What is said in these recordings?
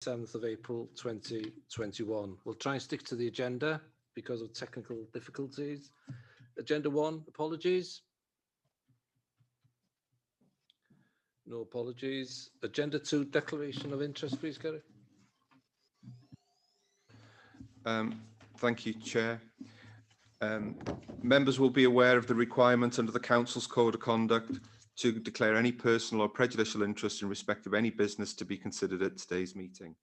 7th of April 2021. We'll try and stick to the agenda because of technical difficulties. Agenda 1, apologies. No apologies. Agenda 2, declaration of interest, please, Kerry. Thank you, Chair. Members will be aware of the requirement under the Council's Code of Conduct to declare any personal or prejudicial interest in respect of any business to be considered at today's meeting.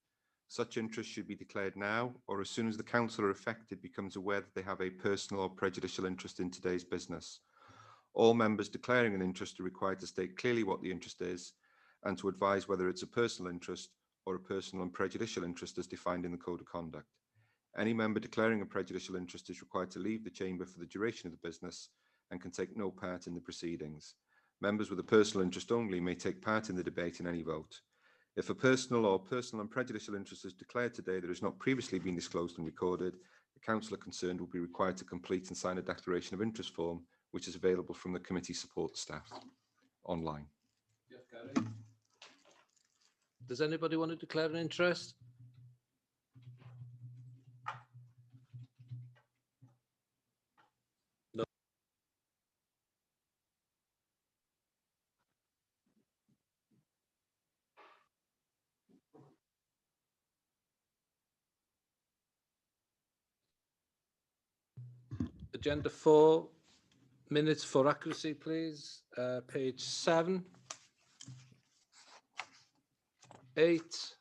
Such interest should be declared now or as soon as the councillor affected becomes aware that they have a personal or prejudicial interest in today's business. All members declaring an interest are required to state clearly what the interest is and to advise whether it's a personal interest or a personal and prejudicial interest as defined in the Code of Conduct. Any member declaring a prejudicial interest is required to leave the chamber for the duration of the business and can take no part in the proceedings. Members with a personal interest only may take part in the debate in any vote. If a personal or personal and prejudicial interest is declared today that has not previously been disclosed and recorded, the councillor concerned will be required to complete and sign a declaration of interest form, which is available from the committee support staff online. Diolch, Gary. Does anybody want to declare an interest? No. Agenda 4, minutes for accuracy, please. Page 7, 8,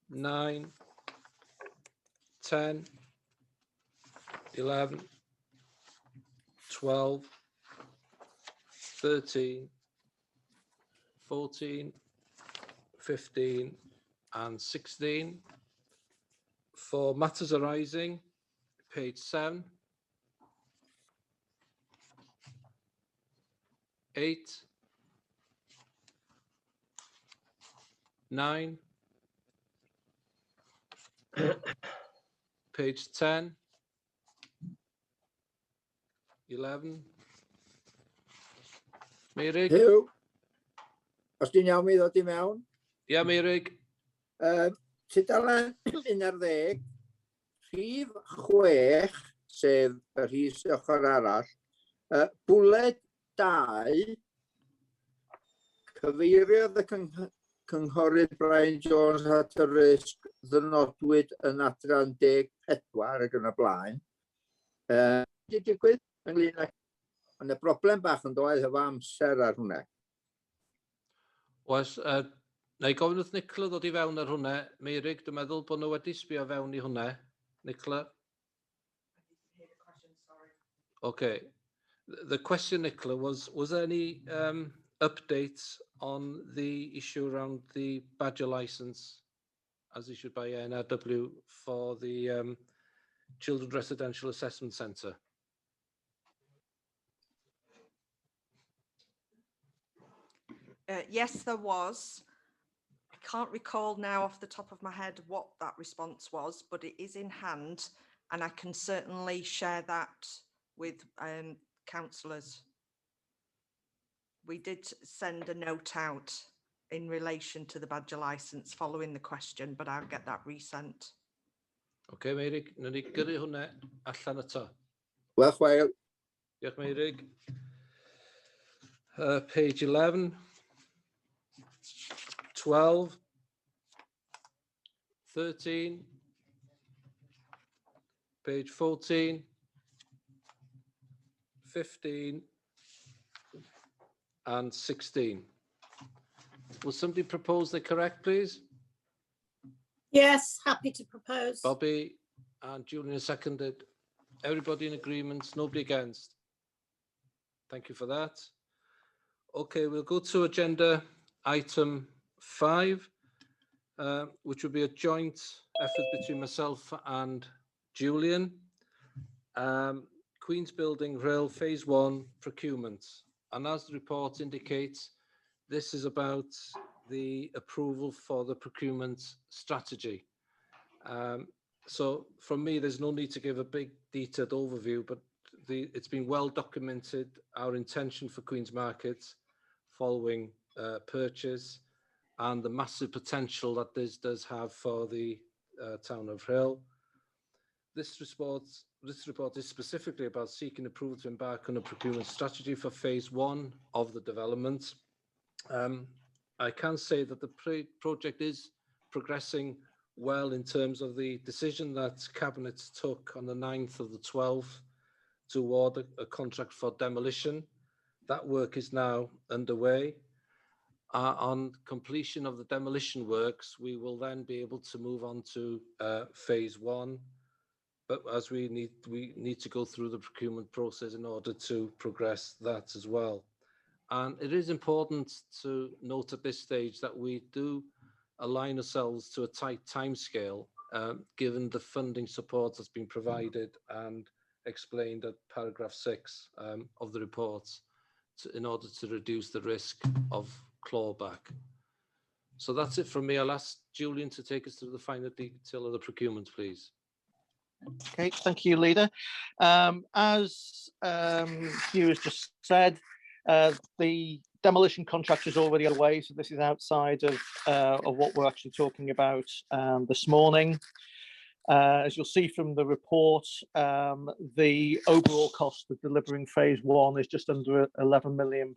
9, 10, 11, 12, 13, 14, 15 and 16. For matters arising, page 7, 8, 9, page 10, 11. Meirig? Huw, os di'n iawn mi ddod i mewn. Ia, Meirig. Tudalen 11, rhif 6, sef y rhif sy'n ochr arall, bwled 2, cyfeiriodd y cynghorydd Brian Jones at y risg ddynodwyd yn adran 14 ac yn y blaen. Di digwydd ynglyn â... Ond y broblem bach yn dod efo amser ar hwnna. Oes, na i gofyn wrth Nicola ddod i fewn ar hwnna. Meirig, dwi'n meddwl bod nhw wedi sbio fewn i hwnna. Nicola? Okay. The question, Nicola, was there any updates on the issue around the Badger licence as issued by NRW for the Children's Residential Assessment Centre? Yes, there was. I can't recall now off the top of my head what that response was, but it is in hand and I can certainly share that with councillors. We did send a note out in relation to the Badger licence following the question, but I'll get that resent. Okay, Meirig, nawn ni gyrru hwnna allan eto. Wel, chwael. Diolch, Meirig. Page 11, 12, 13, page 14, 15, and 16. Will somebody propose the correct, please? Yes, happy to propose. Bobby and Julian seconded. Everybody in agreement, nobody against. Thank you for that. Okay, we'll go to agenda item 5, which will be a joint effort between myself and Julian. Queen's Building Rail Phase 1 procurement. And as the report indicates, this is about the approval for the procurement strategy. So from me, there's no need to give a big detailed overview, but it's been well documented, our intention for Queen's Market following purchase and the massive potential that this does have for the town of Rhyl. This report is specifically about seeking approval to embark on a procurement strategy for phase one of the development. I can say that the project is progressing well in terms of the decision that Cabinet took on the 9th of the 12th to award a contract for demolition. That work is now underway. On completion of the demolition works, we will then be able to move on to phase one. But as we need to go through the procurement process in order to progress that as well. And it is important to note at this stage that we do align ourselves to a tight timescale, given the funding support that's been provided and explained at paragraph 6 of the report in order to reduce the risk of clawback. So that's it from me. I'll ask Julian to take us through the final detail of the procurement, please. Okay, thank you, Leader. As Hugh has just said, the demolition contract is already away, so this is outside of what we're actually talking about this morning. As you'll see from the report, the overall cost of delivering phase one is just under £11 million.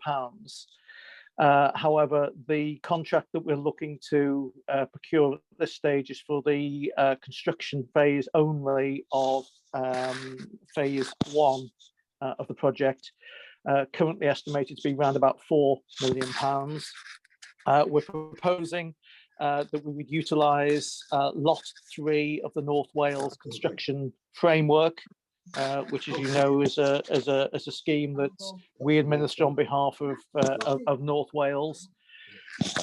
However, the contract that we're looking to procure at this stage is for the construction phase only of phase one of the project, currently estimated to be around about £4 million. We're proposing that we would utilise Lot 3 of the North Wales Construction Framework, which, as you know, is a scheme that we administer on behalf of North Wales,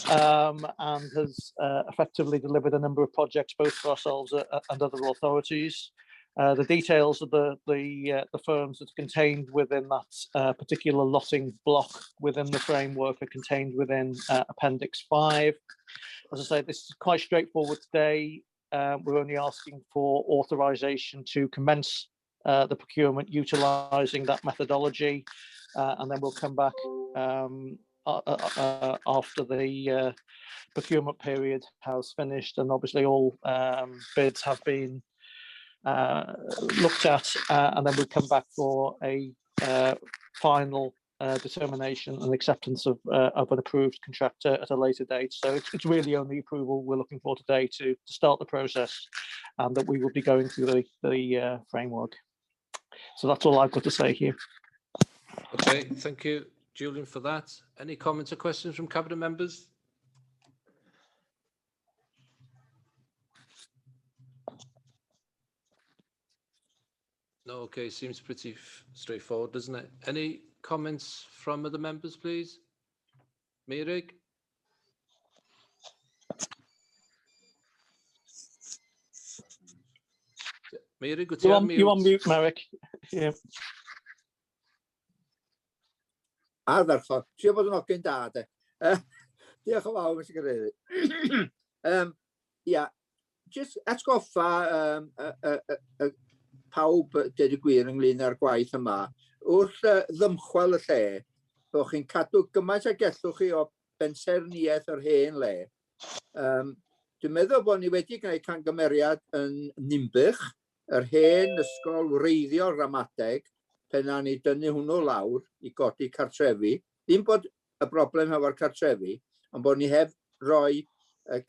and has effectively delivered a number of projects both for ourselves and other authorities. The details of the firms that are contained within that particular lotting block within the framework are contained within Appendix 5. As I say, this is quite straightforward today. We're only asking for authorisation to commence the procurement utilising that methodology, and then we'll come back after the procurement period has finished, and obviously all bids have been looked at, and then we come back for a final determination and acceptance of an approved contractor at a later date. So it's really only approval we're looking for today to start the process, and that we will be going through the framework. So that's all I've got to say here. Okay, thank you, Julian, for that. Any comments or questions from Cabinet members? No, okay, seems pretty straightforward, doesn't it? Any comments from other members, please? Meirig? Meirig, wyt ti You're ar on mute? mute, Meirig. Yeah. Ardderchog. Trio bod yn hogyn da, de. Diolch yn fawr, Mr Cadeirydd. Ia, jyst atgoffa pawb, deud y gwir, ynglyn â'r gwaith yma. Wrth ddymchwel y lle, bod chi'n cadw gymaint ag gellwch chi o bensaernïaeth yr hen le. Dwi'n meddwl bod ni wedi gwneud camgymeriad yn Nimbych, yr hen ysgol wreiddiol ramadeg, pen na ni dynnu hwnnw lawr i godi cartrefi. Ddim bod y broblem hefo'r cartrefi, ond bod ni heb roi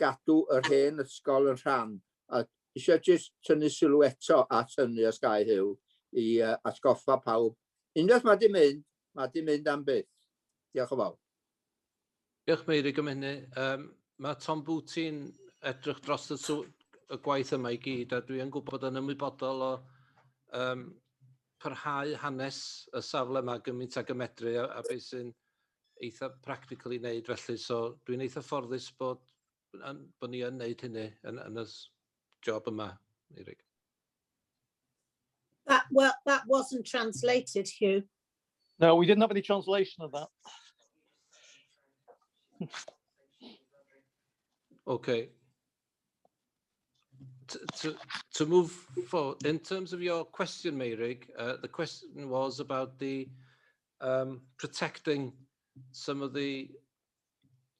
gadw yr hen ysgol yn rhan. A eisiau jyst tynnu sylw eto at hynny os ga i, Huw, i atgoffa pawb. Unwaith mae di mynd, mae di mynd am byth. Diolch yn fawr. Diolch, Meirig, am hynny. Mae Tom Booty'n edrych dros y gwaith yma i gyd, a dwi yn gwybod yn ymwybodol o parhau hanes y safle yma gymaint ag y medru a beth sy'n eitha practical i wneud felly. So dwi'n eitha fforddus bod ni yn wneud hynny yn y job yma, Meirig. That wasn't translated, Hugh. No, we didn't have any translation of that. Okay. To move forward, in terms of your question, Meirig, the question was about the protecting some of the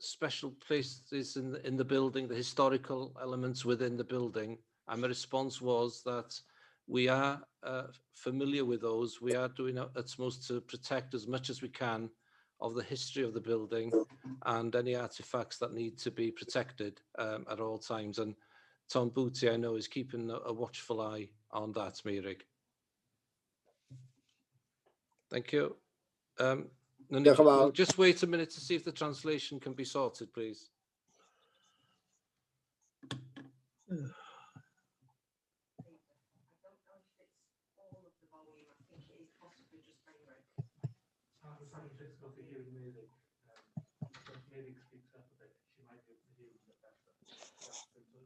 special places in the building, the historical elements within the building. And the response was that we are familiar with those. We are doing our utmost to protect as much as we can of the history of the building and any artifacts that need to be protected at all times. And Tom Booty, I know, is keeping a watchful eye on that, Meirig. Thank you. Diolch yn fawr. We'll just wait a minute to see if the translation can be sorted, please. I don't know if it's all of the volume. I think it is possibly just Meirig.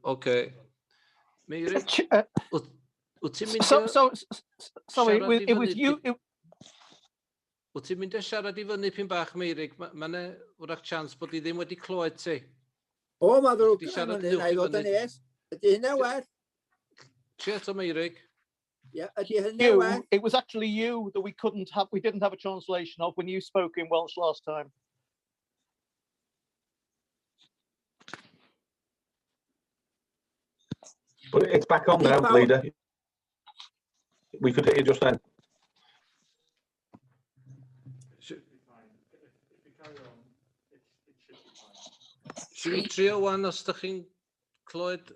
Okay. Meirig, wyt ti'n mynd So, sorry, siarad i it was fyny you. It, Wyt ti'n mynd i siarad i fyny pyn bach, Meirig? Mae yna wrach chance bod i ddim wedi clywed ti. O, mae ddrwg Di yn siarad hynny, na i uwch i ddod yn fyny. nes. Ydy hynna well? Trio eto, Meirig. Ie, ydy hynna You, well? it was actually you that we couldn't have, we didn't have a translation of when you spoke in Welsh last time. But it's back on now, leader. We could hear you just then. Should we trio wan os ydych chi'n clywed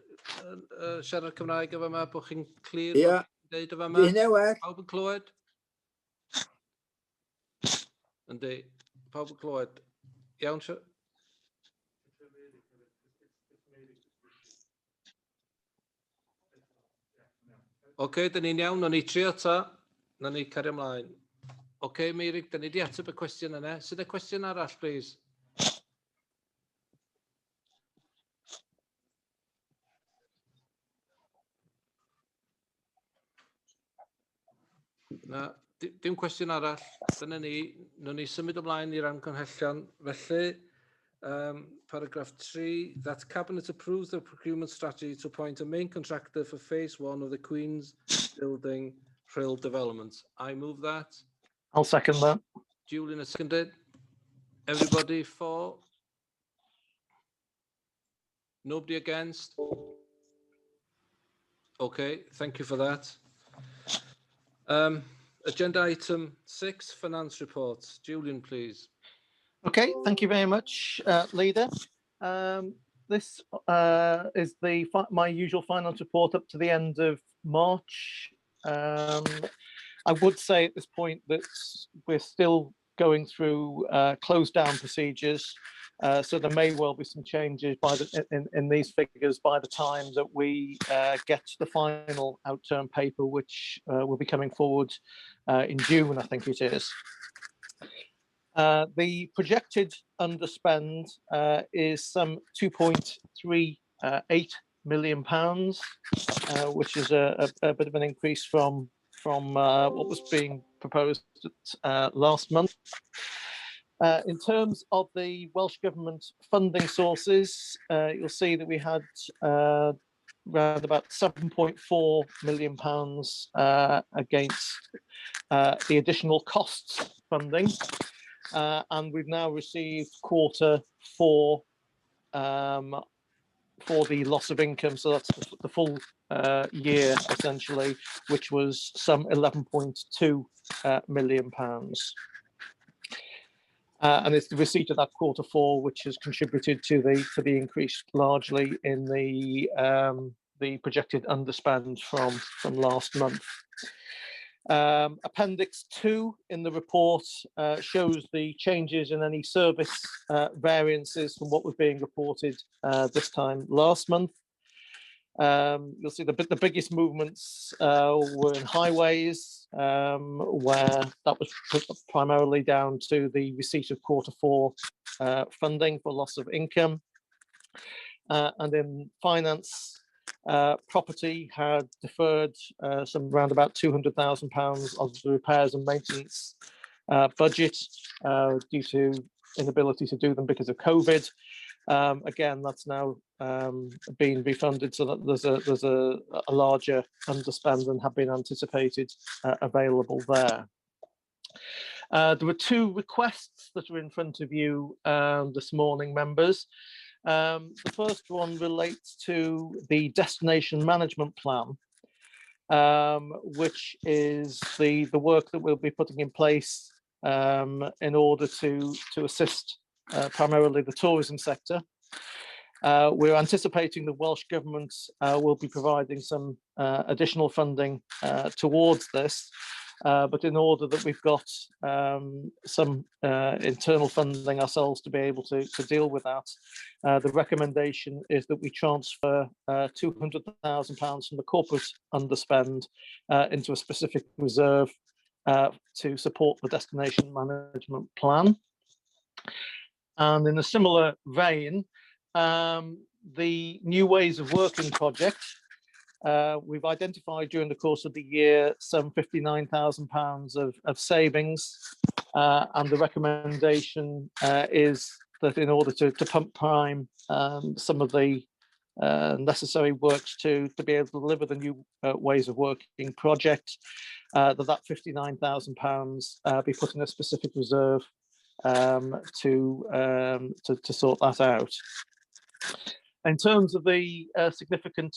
siarad Cymraeg efo yma, bod chi'n clir Ie, bod chi'n deud efo yma? ydy hynna well? Pawb yn clywed? Yndi, pawb yn clywed. Iawn, sio? Oce, dyn ni'n iawn, nawn ni trio ta. Nawn ni cario ymlaen. Oce, Meirig, dyn ni di ateb y cwestiwn yna. Sydd y cwestiwn arall, please? Na, dim cwestiwn arall. Dyna ni. Nawn ni symud ymlaen i'r argymhellion. Felly, paragraph 3, that Cabinet approves the procurement strategy to appoint a main contractor for phase one of the Queen's Building Rhyl development. I move that. I'll second that. Julian has seconded. Everybody for? Nobody against? Okay, thank you for that. Agenda item 6, finance reports. Julian, please. Okay, thank you very much, Leader. This is my usual finance report up to the end of March. I would say at this point that we're still going through closed down procedures, so there may well be some changes in these figures by the time that we get to the final outturn paper, which will be coming forward in June, I think it is. The projected underspend is some £2.38 million, which is a bit of an increase from what was being proposed last month. In terms of the Welsh Government funding sources, you'll see that we had around about £7.4 million against the additional costs funding. And we've now received quarter four for the loss of income. So that's the full year, essentially, which was some £11.2 million. And it's the receipt of that quarter four which has contributed to the increase largely in the projected underspend from last month. Appendix 2 in the report shows the changes in any service variances from what was being reported this time last month. You'll see the biggest movements were in highways, where that was primarily down to the receipt of quarter four funding for loss of income. And in finance, property had deferred some round about £200,000 of the repairs and maintenance budget due to inability to do them because of COVID. Again, that's now been refunded, so that there's a larger underspend than had been anticipated available there. There were two requests that are in front of you this morning, members. The first one relates to the destination management plan, which is the work that we'll be putting in place in order to assist primarily the tourism sector. We're anticipating the Welsh Government will be providing some additional funding towards this, but in order that we've got some internal funding ourselves to be able to deal with that, the recommendation is that we transfer £200,000 from the corporate underspend into a specific reserve to support the destination management plan. And in a similar vein, the New Ways of Working project, we've identified during the course of the year some £59,000 of savings, and the recommendation is that in order to pump prime some of the necessary works to be able to deliver the New Ways of Working project, that £59,000 be put in a specific reserve to sort that out. In terms of the significant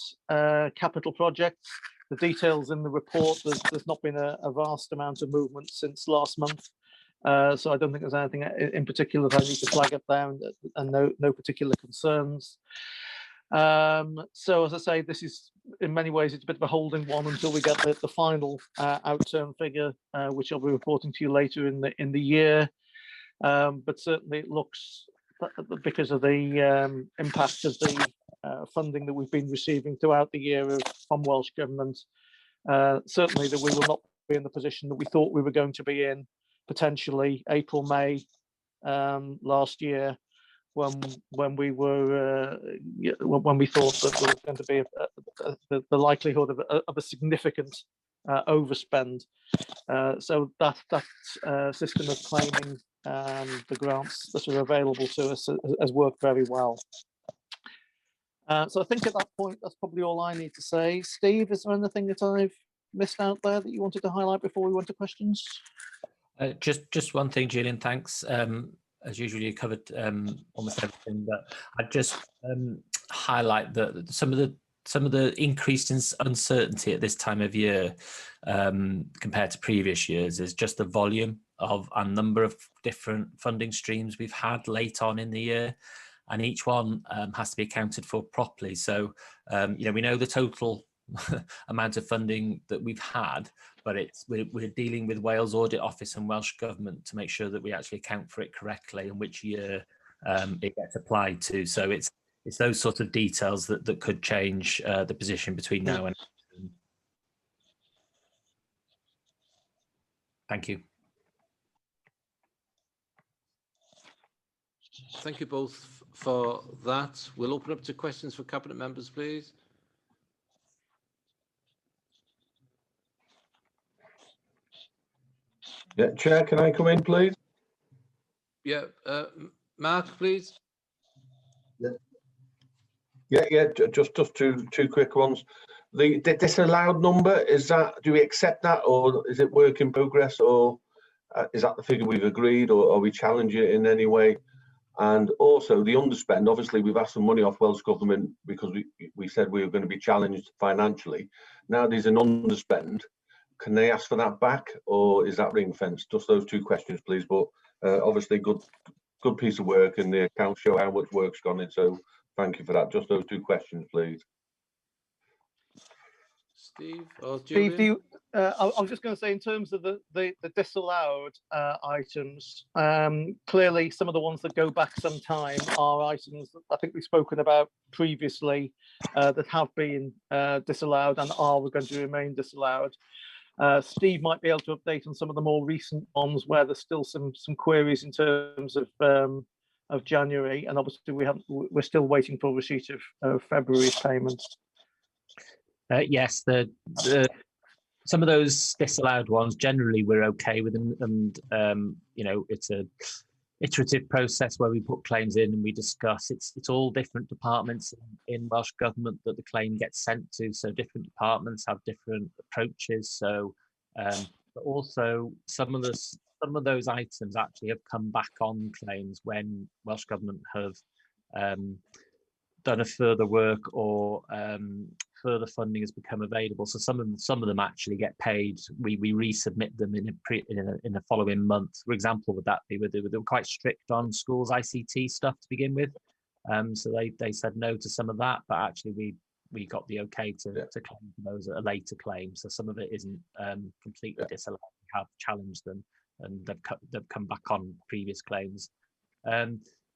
capital projects, the details in the report, there's not been a vast amount of movement since last month. So I don't think there's anything in particular that I need to flag up there, and no particular concerns. So as I say, this is in many ways, it's a bit of a holding one until we get the final outturn figure, which I'll be reporting to you later in the year. But certainly it looks, because of the impact of the funding that we've been receiving throughout the year from Welsh Government, certainly that we will not be in the position that we thought we were going to be in potentially April, May last year, when we were when we thought that there was going to be the likelihood of a significant overspend. So that system of claiming the grants that are available to us has worked very well. So I think at that point, that's probably all I need to say. Steve, is there anything that I've missed out there that you wanted to highlight before we went to questions? Just one thing, Julian, thanks. As usual, you covered almost everything, but I'd just highlight that some of the increased uncertainty at this time of year compared to previous years is just the volume of a number of different funding streams we've had late on in the year, and each one has to be accounted for properly. So, you know, we know the total amount of funding that we've had, but we're dealing with Wales Audit Office and Welsh Government to make sure that we actually account for it correctly and which year it gets applied to. So it's those sort of details that could change the position between now and. Thank you. Thank you both for that. We'll open up to questions for Cabinet members, please. Yeah, Chair, can I come in, please? Yeah, Mark, please. Yeah, just two quick ones. The disallowed number, is that, do we accept that, or is it work in progress, or is that the figure we've agreed, or are we challenging it in any way? And also the underspend, obviously we've asked some money off Welsh Government because we said we were going to be challenged financially. Now there's an underspend. Can they ask for that back, or is that ring fenced? Just those two questions, please. But obviously good piece of work, and the accounts show how much work's gone in. So thank you for that. Just those two questions, please. Steve or Julian? Steve, do you, I was just going to say, in terms of the disallowed items, clearly some of the ones that go back some time are items that I think we've spoken about previously that have been disallowed and are going to remain disallowed. Steve might be able to update on some of the more recent ones where there's still some queries in terms of January, and obviously we're still waiting for receipt of February's payments. Yes, the some of those disallowed ones, generally we're okay with them, and you know, it's a iterative process where we put claims in and we discuss. It's all different departments in Welsh Government that the claim gets sent to, so different departments have different approaches. So, but also some of the Some of those items actually have come back on claims when Welsh Government have done a further work or further funding has become available. So some of them actually get paid. We resubmit them in the following month. For example, would that be where they were quite strict on schools ICT stuff to begin with. So they said no to some of that, but actually we got the okay to claim for those at a later claim. So some of it isn't completely disallowed. We have challenged them, and they've come back on previous claims.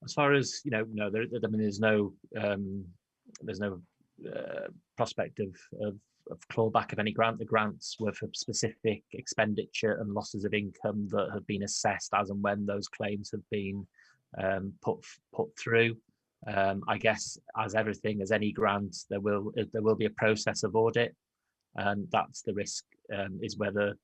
As far as you know, no, there, I mean, there's no prospect of clawback of any grant. The grants were for specific expenditure and losses of income that have been assessed as and when those claims have been put through. I guess, as everything, as any grant, there will be a process of audit, and that's the risk, is whether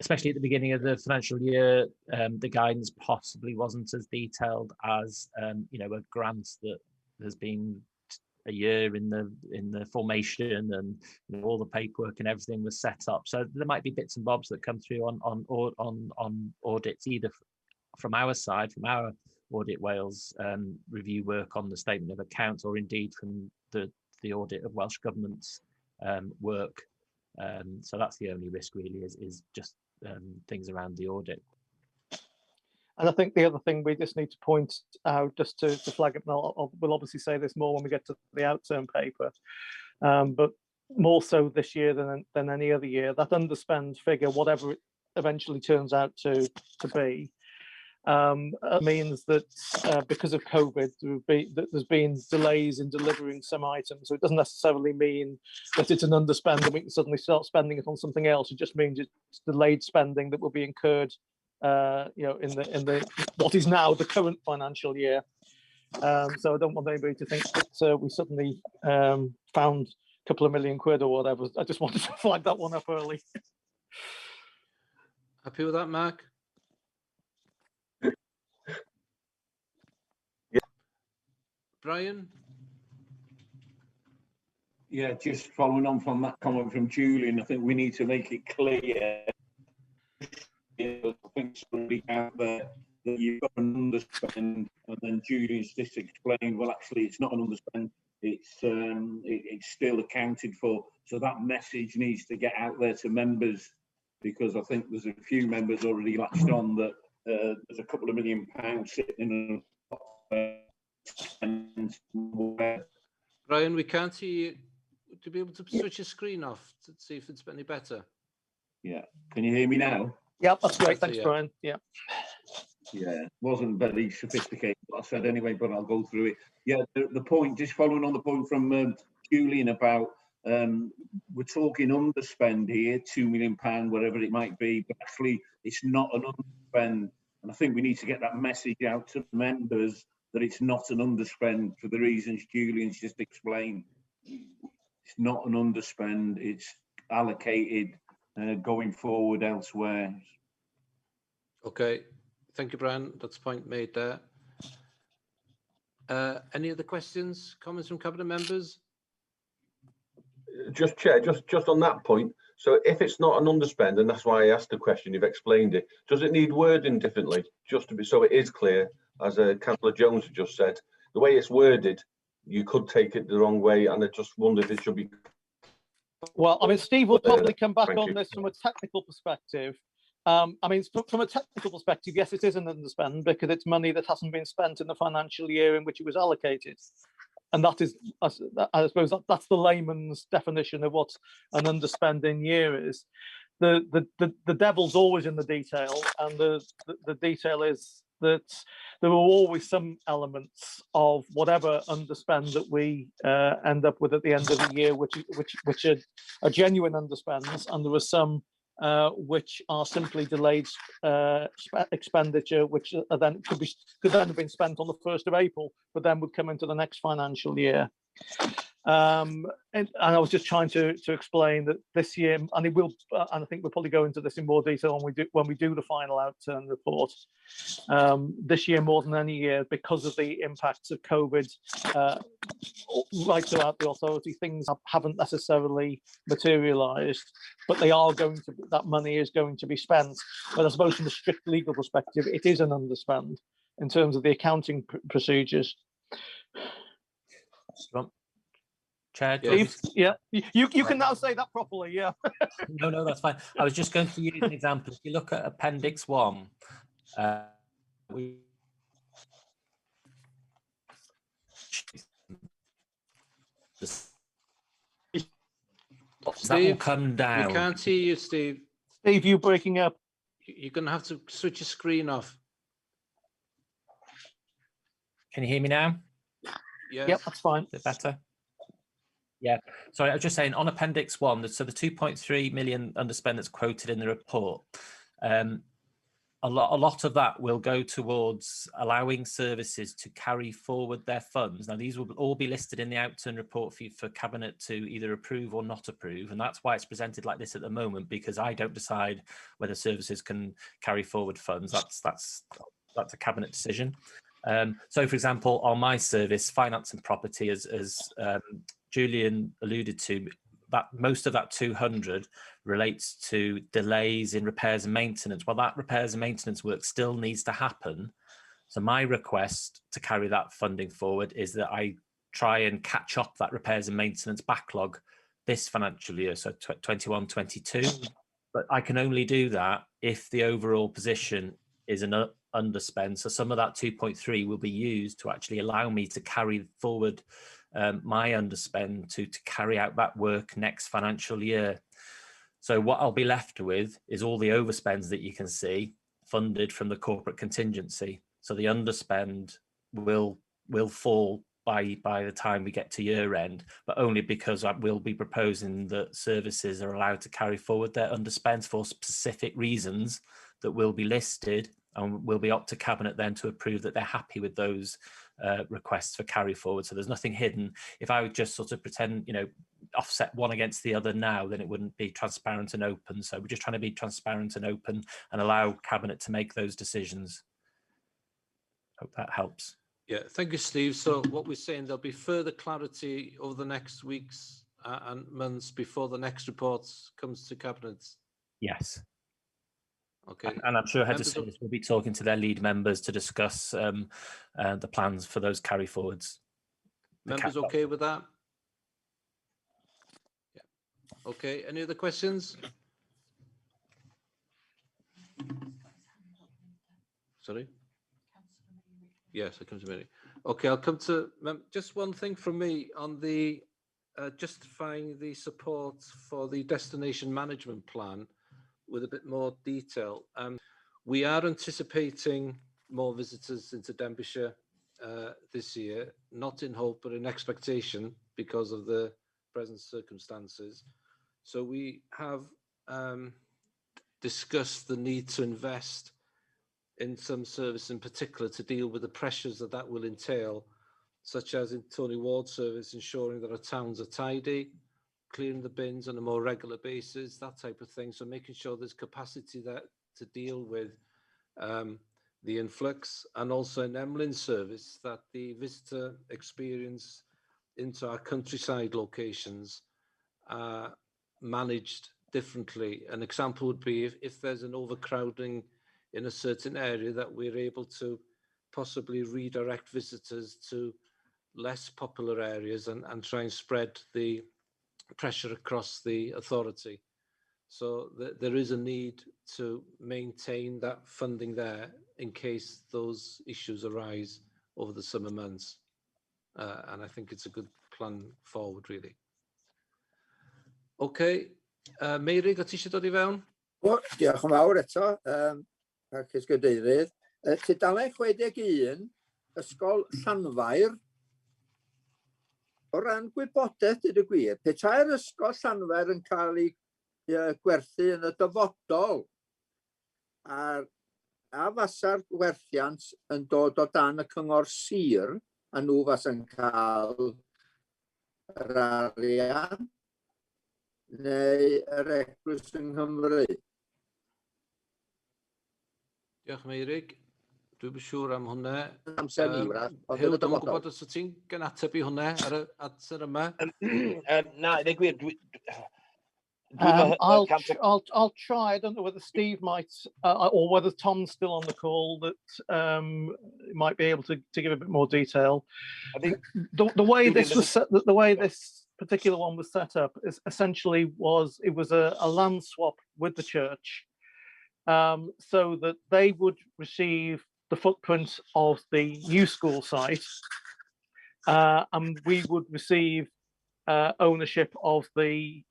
especially at the beginning of the financial year, the guidance possibly wasn't as detailed as you know, a grant that has been a year in the formation, and you know, all the paperwork and everything was set up. So there might be bits and bobs that come through on audits, either from our side, from our Audit Wales review work on the statement of accounts, or indeed from the audit of Welsh Government's work. So that's the only risk really, is just things around the audit. And I think the other thing we just need to point out, just to flag it, and we'll obviously say this more when we get to the outturn paper, but more so this year than any other year, that underspend figure, whatever it eventually turns out to be, means that because of COVID, there's been delays in delivering some items. So it doesn't necessarily mean that it's an underspend and we can suddenly start spending it on something else. It just means it's delayed spending that will be incurred, you know, in the what is now the current financial year. So I don't want anybody to think that we suddenly found a couple of million quid or whatever. I just wanted to flag that one up early. Happy with that, Mark? Yeah. Brian? Yeah, just following on from that comment from Julian, I think we need to make it clear. I think somebody out there that you've got an underspend, and then Julian's just explained, well, actually, it's not an underspend, it's still accounted for. So that message needs to get out there to members, because I think there's a few members already latched on that there's a couple of £1 million sitting in a. Brian, we can't hear you. Would you be able to switch your screen off to see if it's any better? Yeah, can you hear me now? Yeah, that's great. Thanks, yeah. Brian. Yeah. Yeah, wasn't very sophisticated what I said anyway, but I'll go through it. Yeah, the point, just following on the point from Julian about we're talking underspend here, £2 million, whatever it might be, but actually it's not an underspend. And I think we need to get that message out to members that it's not an underspend for the reasons Julian's just explained. It's not an underspend, it's allocated going forward elsewhere. Okay, thank you, Brian. That's point made there. Any other questions, comments from cabinet members? Just Chair, just on that point. So if it's not an underspend, and that's why I asked the question, you've explained it, does it need wording differently? Just to be so it is clear, as Councillor Jones had just said, the way it's worded, you could take it the wrong way, and I just wonder if it should be. Well, I mean, Steve will probably come back Thank on you. this from a technical perspective. I mean, from a technical perspective, yes, it is an underspend because it's money that hasn't been spent in the financial year in which it was allocated. And that is, I suppose, that's the layman's definition of what an underspending year is. The devil's always in the detail, and the detail is that there are always some elements of whatever underspend that we end up with at the end of the year, which are genuine underspends, and there are some which are simply delayed expenditure, which are then could then have been spent on the 1st of April, but then would come into the next financial year. And I was just trying to explain that this year, and it will, and I think we'll probably go into this in more detail when we do the final outturn report. This year, more than any year, because of the impacts of COVID, right throughout the authority, things haven't necessarily materialised, but they are going to, that money is going to be spent. But I suppose from a strict legal perspective, it is an underspend in terms of the accounting procedures. Chair, do you want me Steve, yeah, you can now say that properly, yeah. No, no, that's fine. I was just going to use an example. If you look at Appendix 1, we that will Steve, come down. We can't hear you, Steve. Steve, you breaking up. You're going to have to switch your screen off. Can you hear me now? Yes. Yep, that's fine. Is it better? Yeah. Sorry, I was just saying on Appendix 1, so the 2.3 million underspend that's quoted in the report, a lot of that will go towards allowing services to carry forward their funds. Now, these will all be listed in the outturn report for Cabinet to either approve or not approve. And that's why it's presented like this at the moment, because I don't decide whether services can carry forward funds. That's a Cabinet decision. So, for example, on my service, finance and property, as Julian alluded to, that most of that 200 relates to delays in repairs and maintenance. Well, that repairs and maintenance work still needs to happen. So my request to carry that funding forward is that I try and catch up that repairs and maintenance backlog this financial year, so 21-22. But I can only do that if the overall position is an underspend. So some of that 2.3 will be used to actually allow me to carry forward my underspend to carry out that work next financial year. So what I'll be left with is all the overspends that you can see funded from the corporate contingency. So the underspend will fall by the time we get to year end, but only because I will be proposing that services are allowed to carry forward their underspends for specific reasons that will be listed, and will be up to Cabinet then to approve that they're happy with those requests for carry forward. So there's nothing hidden. If I would just sort of pretend, you know, offset one against the other now, then it wouldn't be transparent and open. So we're just trying to be transparent and open and allow Cabinet to make those decisions. Hope that helps. Yeah, thank you, Steve. So what we're saying, there'll be further clarity over the next weeks and months before the next report comes to Cabinet. Yes. Okay. And I'm sure Heads of Members of Service will be talking to their lead members to discuss the plans for those carry forwards. The Members cap okay with that? Yeah. Okay, any other questions? Sorry? Yes, I come to Mary. Okay, I'll come to just one thing from me on the justifying the support for the destination management plan with a bit more detail. We are anticipating more visitors into Denbighshire this year, not in hope, but in expectation because of the present circumstances. So we have discussed the need to invest in some service in particular to deal with the pressures that that will entail, such as in Tony Ward service, ensuring that our towns are tidy, clearing the bins on a more regular basis, that type of thing. So making sure there's capacity there to deal with the influx, and also in Emlyn service that the visitor experience into our countryside locations are managed differently. An example would be if there's an overcrowding in a certain area, that we're able to possibly redirect visitors to less popular areas and try and spread the pressure across the authority. So there is a need to maintain that funding there in case those issues arise over the summer months. And I think it's a good plan forward, really. Okay, Meirig, o ti eisiau dod i fewn? O, diolch yn fawr eto, Parchus Gadeirydd. Tudalen 61, Ysgol Llanfair. O ran gwybodaeth, dweud y gwir, petai'r Ysgol Llanfair yn cael ei gwerthu yn y dyfodol, a fasa'r gwerthiant yn dod o dan y cyngor sir, a nhw fasa'n cael yr arian, neu yr eglwys yng Nghymru. Diolch, Meirig. Dwi'm yn siŵr am hwnna. Amser ni, wrach, ond Huw, yn y dwi'm yn dyfodol. gwybod os wyt ti'n gan ateb i hwnna ar y adser yma. Na, i ddweud gwir, dwi... I'll try. I don't know whether Steve might, or whether Tom's still on the call, that might be able to give a bit more detail. I think The way Julian, this was set, the way this particular one was set up is essentially was it was a land swap with the church, so that they would receive the footprint of the new school site, and we would receive ownership of the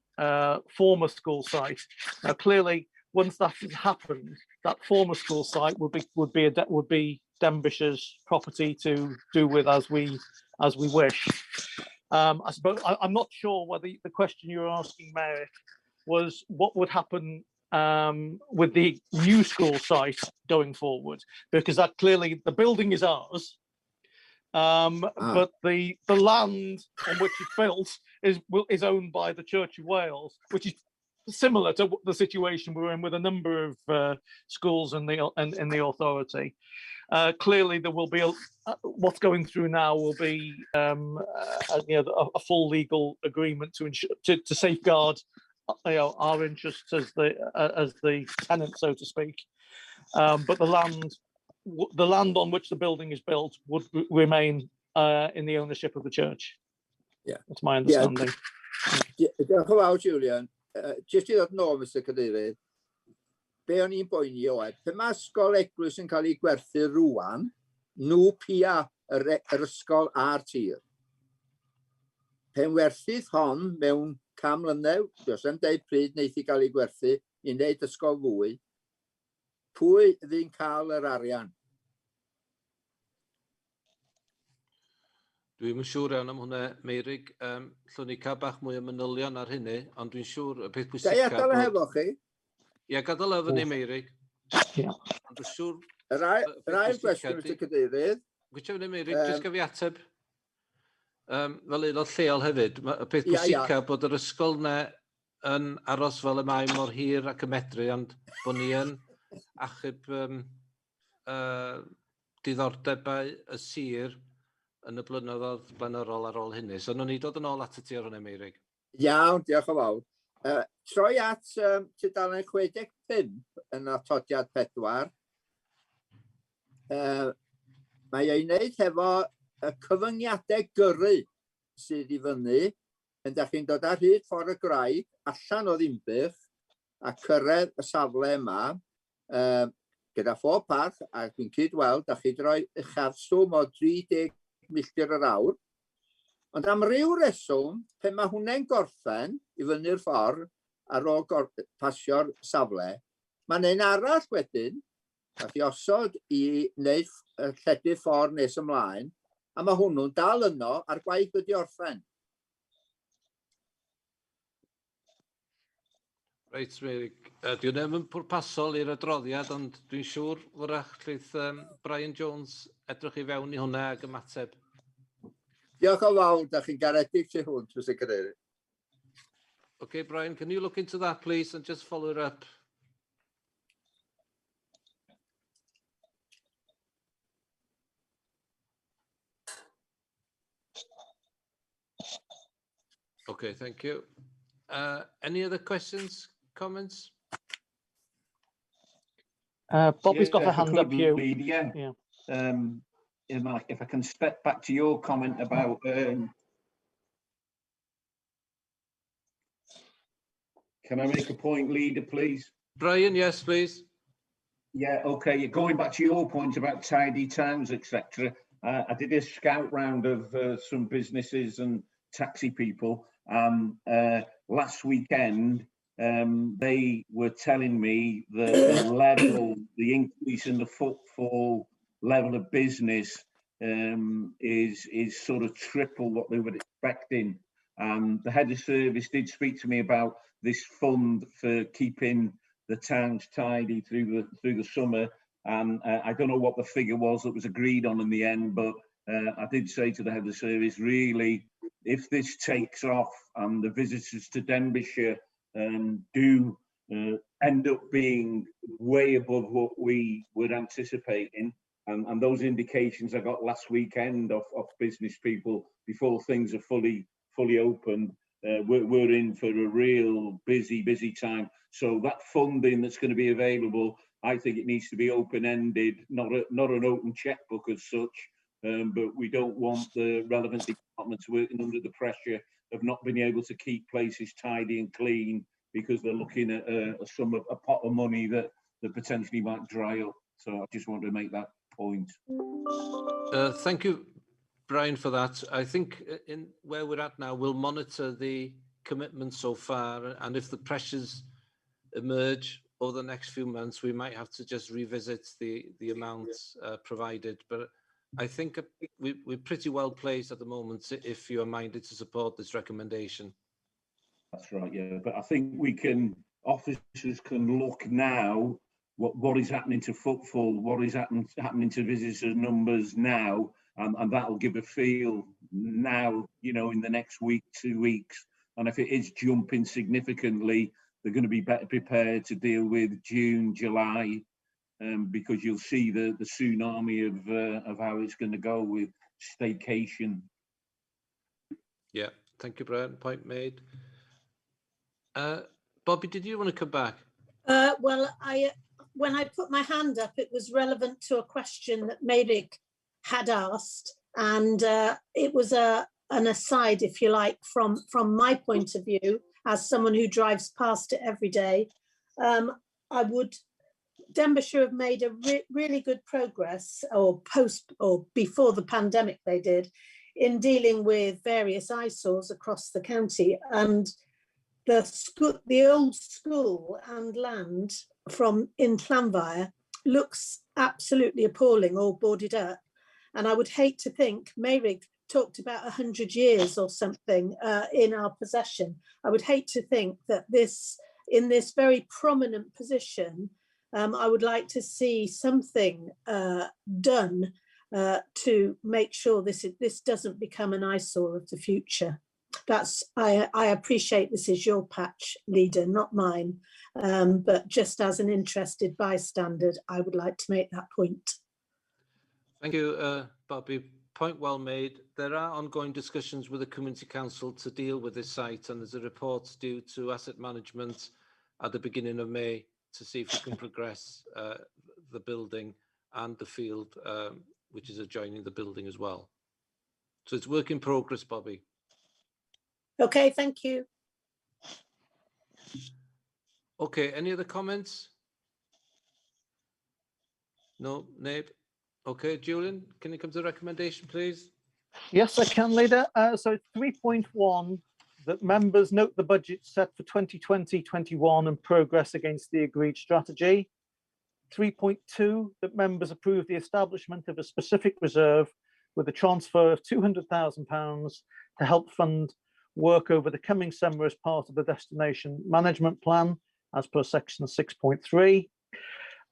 former school site. Now, clearly, once that has happened, that former school site would be Denbighshire's property to do with as we wish. I suppose I'm not sure whether the question you were asking, Merrick, was what would happen with the new school site going forward, because that clearly the building is ours, but the land on which it's built is owned by the Church of Wales, which is similar to the situation we're in with a number of schools and the authority. Clearly, there will be a what's going through now will be a full legal agreement to ensure to safeguard our interests as the tenant, so to speak. But the land on which the building is built would remain in the ownership of the church. That's my understanding. Diolch yn fawr, Julian. Jyst i ddod nôl, Mr Cadeirydd, be o'n i'n boeni oedd, pe mae ysgol eglwys yn cael ei gwerthu rwan, nhw pia yr ysgol a'r tir. Pen werthith hon mewn 100 mlynedd, does na'm deud pryd wneith i gael ei gwerthu, i wneud ysgol fwy, pwy fydd cael yr arian? Dwi'm yn siŵr iawn am hwnna, Meirig. Llwn ni cael bach mwy o manylion ar hynny, ond dwi'n siŵr y peth Ga i pwysica adael o hefo chi? Ie, gadael o fyny, Meirig. Ond dwi'n siŵr Yr y peth ail pwysica gwestiwn, Mr Cadeirydd. Gwytio fyny, Meirig, jyst gaf i ateb. Fel aelod lleol hefyd, y peth pwysica bod yr ysgol yna yn aros fel y mae mor hir ac y medru, ond bod ni yn achub diddordebau y sir yn y blynyddoedd blaenorol ar ôl hynny. So, nawn ni dod yn ôl at y ti ar hwnna, Meirig. Iawn, diolch yn fawr. Troi at tudalen 65 yn atodiad 4. Mae ei wneud hefo y cyfyngiadau gyrru sydd i fyny, yn dach chi'n dod ar hyd Ffordd y Graig, allan o Ddinbych, a cyrraedd y safle yma, gyda phob parch, a dwi'n cyd-weld, dach chi 'di rhoi uchafswm o 30 milltir yr awr. Ond am ryw reswm, pe mae hwnna'n gorffen i fyny'r ffordd ar ôl pasio'r safle, mae'n un arall wedyn, nath i osod i wneud lledu ffordd nes ymlaen, a mae hwnnw'n dal yno a'r gwaith wedi orffen. Reit, Meirig. Di hwnna ddim yn pwrpasol i'r adroddiad, ond dwi'n siŵr wrach lleith Brian Jones edrych i fewn i hwnna ag ymateb. Diolch yn fawr, da chi'n garedig tu hwnt, Mr Cadeirydd. Okay, Brian, can you look into that, please, and just follow it up? Okay, thank you. Any other questions, comments? Bobby's got Yeah, a if I hand up, could, Hugh. Lead, yeah. If I can step back to your comment about... Can I make a point, Leader, please? Brian, yes, please. Yeah, okay. You're going back to your point about tidy towns, etc. I did a scout round of some businesses and taxi people. Last weekend, they were telling me that the level, the increase in the footfall level of business is sort of triple what they were expecting. The head of service did speak to me about this fund for keeping the towns tidy through the summer, and I don't know what the figure was that was agreed on in the end, but I did say to the head of service, really, if this takes off and the visitors to Denbighshire do end up being way above what we were anticipating, And those indications I got last weekend off business people before things are fully opened, we're in for a real busy time. So that funding that's going to be available, I think it needs to be open-ended, not an open checkbook as such, but we don't want the relevant departments working under the pressure of not being able to keep places tidy and clean because they're looking at a sum of a pot of money that potentially might dry up. So I just want to make that point. Thank you, Brian, for that. I think in where we're at now, we'll monitor the commitment so far, and if the pressures emerge over the next few months, we might have to just revisit the amounts provided. But I think we're pretty well placed at the moment if you are minded to support this recommendation. That's right, yeah. But I think officers can look now what is happening to footfall, what is happening to visitor numbers now, and that'll give a feel now, you know, in the next week, 2 weeks. And if it is jumping significantly, they're going to be better prepared to deal with June, July, because you'll see the tsunami of how it's going to go with staycation. Yeah, thank you, Brian. Point made. Bobby, did you want to come back? Well, when I put my hand up, it was relevant to a question that Meirig had asked, and it was an aside, if you like, from my point of view, as someone who drives past it every day. Denbighshire have made a really good progress, or post or before the pandemic they did, in dealing with various eyesores across the county, and the old school and land from in Llanfair looks absolutely appalling, all boarded up. And I would hate to think, Meirig talked about 100 years or something in our possession. I would hate to think that this, in this very prominent position, I would like to see something done to make sure this doesn't become an eyesore of the future. I appreciate this is your patch, leader, not mine, but just as an interested bystander, I would like to make that point. Thank you, Bobby. Point well made. There are ongoing discussions with the community council to deal with this site, and there's a report due to asset management at the beginning of May to see if we can progress the building and the field, which is adjoining the building as well. So it's work in progress, Bobby. Okay, thank you. Okay, any other comments? No, Nabe. Okay, Julian, can you come to the recommendation, please? Yes, I can, Leader. So 3.1, that members note the budget set for 2020-21 and progress against the agreed strategy. 3.2, that members approve the establishment of a specific reserve with a transfer of £200,000 to help fund work over the coming summer as part of the destination management plan, as per section 6.3.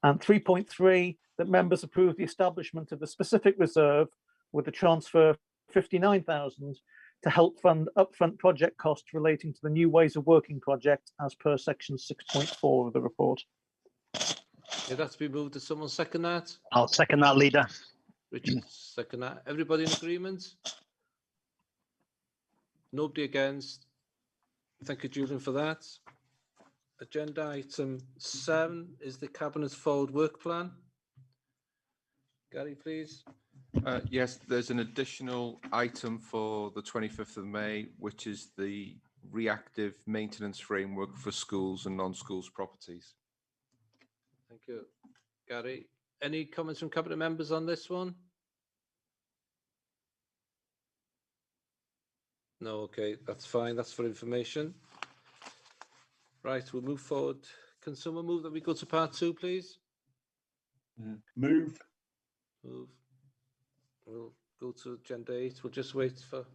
And 3.3, that members approve the establishment of the specific reserve with the transfer of £59,000 to help fund upfront project costs relating to the new ways of working project, as per section 6.4 of the report. Yeah, that's been moved. Does someone second that? I'll second that, Leader. Richard, second that. Everybody in agreement? Nobody against? Thank you, Julian, for that. Agenda item 7 is the Cabinet's Forward Work Plan. Gary, please. Yes, there's an additional item for the 25th of May, which is the reactive maintenance framework for schools and non-schools properties. Thank you, Gary. Any comments from Cabinet members on this one? No, okay, that's fine. That's for information. Right, we'll move forward. Can someone move that we go to part 2, please? Move. Move. We'll go to agenda 8. We'll just wait for